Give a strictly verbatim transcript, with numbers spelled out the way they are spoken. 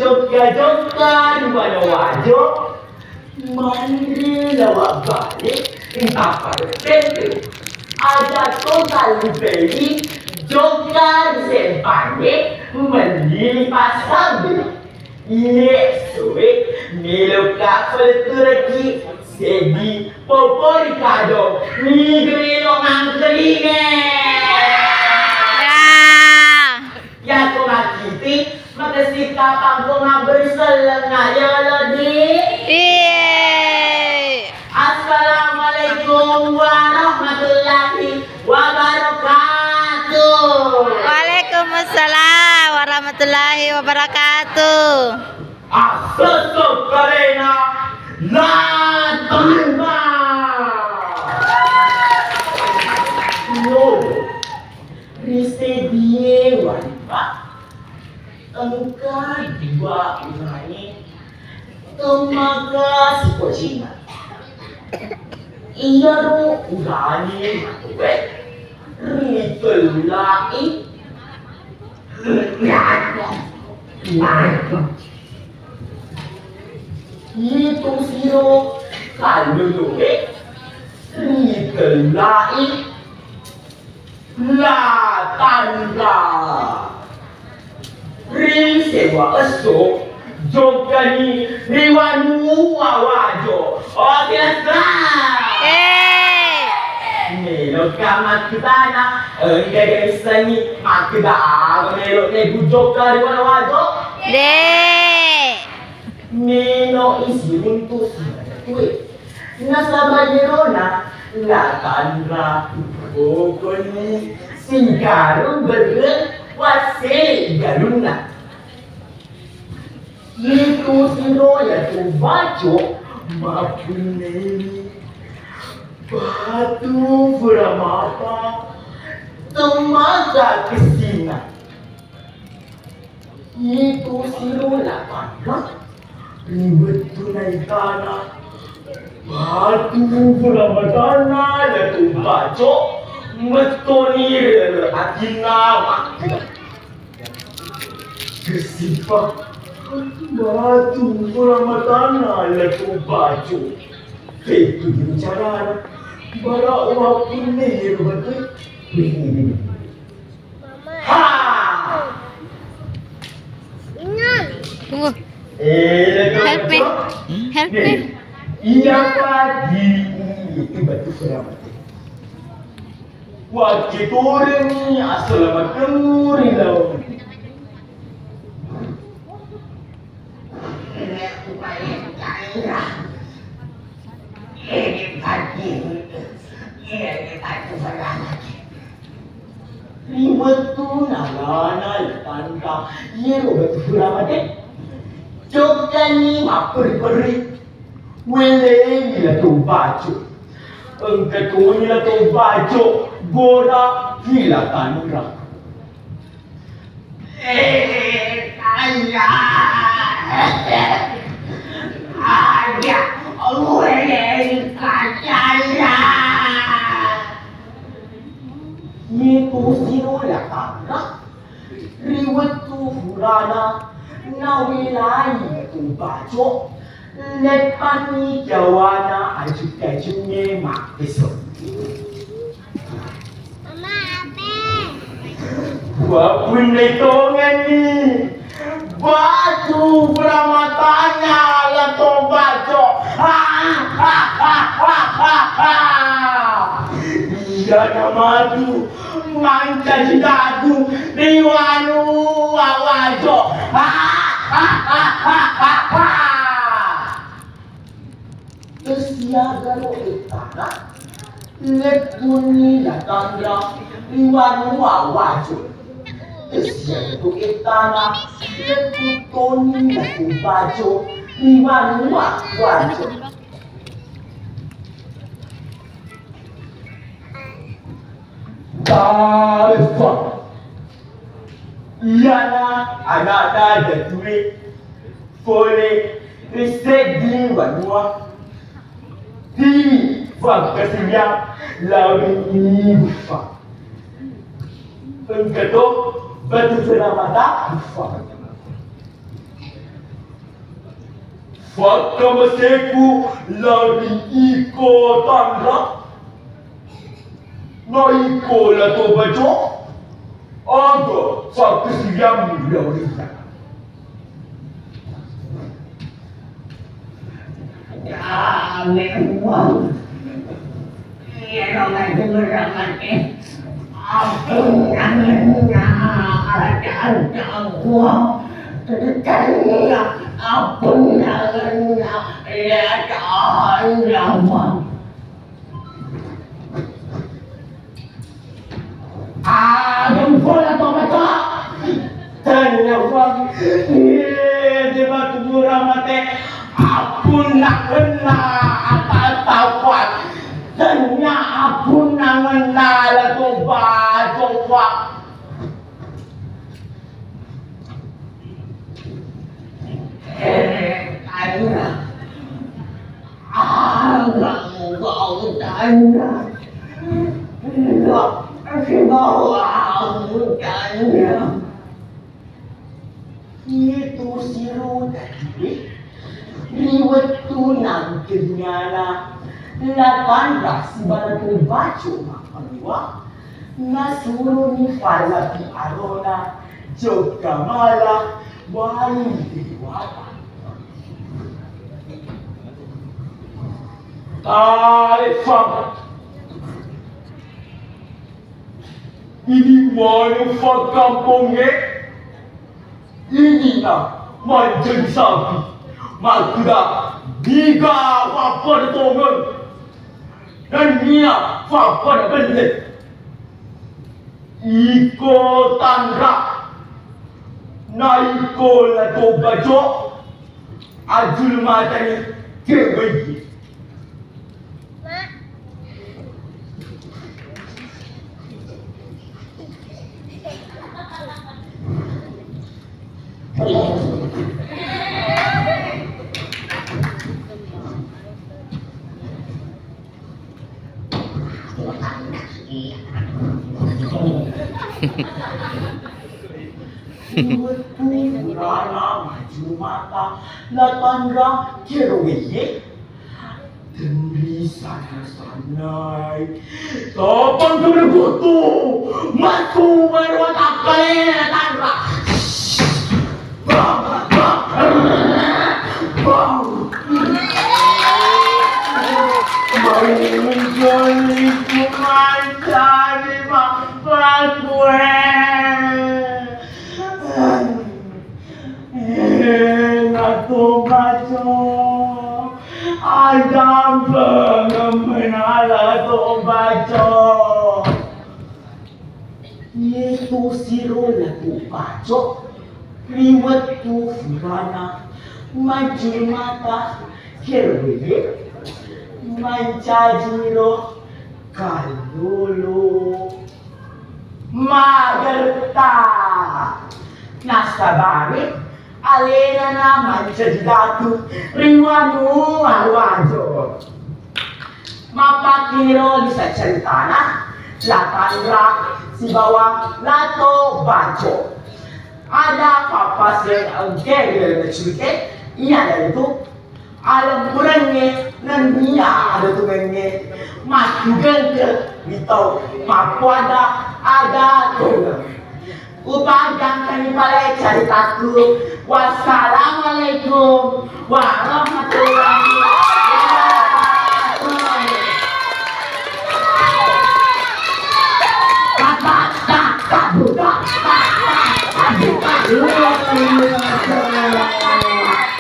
Jokka-jokka ri Wajo-Wajo, manre lawa bale, ri tappa tette. Aja to tallupei, jokka ri Sempange, melli pasabbe. Iye soe, meloka palettureki seddi popori kado, niga melo mangkelinge. Ya. Yako makkiti, makessing kapang ko mabberi sellengnga yolo di. Iye. Assalamualaikum warahmatullahi wabarakatuh. Waalaikumsalam warahmatullahi wabarakatuh. Assalamualaikum warahmatullahi wabarakatuh. Ri seddie wanua, engka dua urane temmaka sipocina. Iyaro urane matoe ritellai. Itu siro kaloloe ritellai. La Tanra. Ri sewa esso, jokkani ri wanua Wajo. Oke, let's go. Eh. Meloka makkutana, engka gaissengi makkuda aga melo nebu jokka ri wanua Wajo? De. Melo isi runtu sibawa tue. Nasaba yerona La Tanra pokoni singkarung berre wassele galunna. Itu siro yatu Baco mappunnai batu furamata temmaka kessinna. Itu siro La Tanra ri wettu naitana batu furamatanna La Tobaco mettoni ri atinna makkeda, kessipa batu furamatanna La Tobaco. Itu carana bara wappunne ero batu. Ha! Tunggu. Eh, help me. Help me. Iya, Pak. Di itu batu selamat. Wajib turun nih, assalamualaikum. Ri wettu nalana La Tanra iyaro batu furamata, jokkani mapperri-perri, weleni La Tobaco. Engka toni La Tobaco gora ri La Tanra. Eh, kaya. Aja, uweng kacaya. Itu siro La Tanra. Ri wettu furana nawelai La Tobaco. Leppanni jawana aju-, ajunge makkeso. Mama, ape? Wappunne tongenni batu furamatanna La Tobaco. Iya namatu mancaji dagu ri wanua Wajo. Kessiagaro ettana lettunni La Tanra ri wanua Wajo. Kessiagaro ettana lettuttoni La Tobaco ri wanua Wajo. Tarefa. Iyana ana'na datue fole ri seddi wanua. Tiwi fakkasiwiang lao ri Buffa. Engkato batu furamatanna Buffa. Fakkamaseku lao ri iko Tanra, na iko La Tobaco, aga fakkasiwiammu lao ri iyya? Dame uang. Iyaro majjumara mate, appunnangenna ada-ada uang. Tania appunnangenna ada-ada uang. Adung pula to mato. Tania uang. Iya, de matu mura mate. Appunnangenna ada-ada uang. Tania appunnangenna La Tobaco. Tania. Aga kau tania. Aga sibawa aku tania. Itu siro tadi, ri wettu nangkennana La Tanra sibawa La Tobaco mappaduwa, nasuroni fallapi arona jokka mala wali dewata. Talefang. Idi manu fakkampongnge, idina mancaji sapi. Makkeda niga fappada tongeng, nennia fappada belle. Iko Tanra, na iko La Tobaco, ajul matani kewei. Wettu furana majjumata La Tanra kero weye. Tenri sana-sanai. Topang kena kutu. Matu baru takkalena La Tanra. Bang, bang, bang. Manjoli kumancani mapakue. Eh, La Tobaco. Ajampengeng mena La Tobaco. Yetu siro La Tobaco ri wettu furana majjumata kero weye, mancajiro kallolo. Magerta nasabari alenana mancaji datu ri wanua Wajo. Mappakkiro lisa caritana La Tanra sibawa La Tobaco. Ada pappaseng engke ri laleng curite, iyanaritu alemmurengnge nennia ada tumengnge mattugengke ri tau mappoada ada tongeng. Upagangkani pale caritaku. Wassalamualaikum warahmatullahi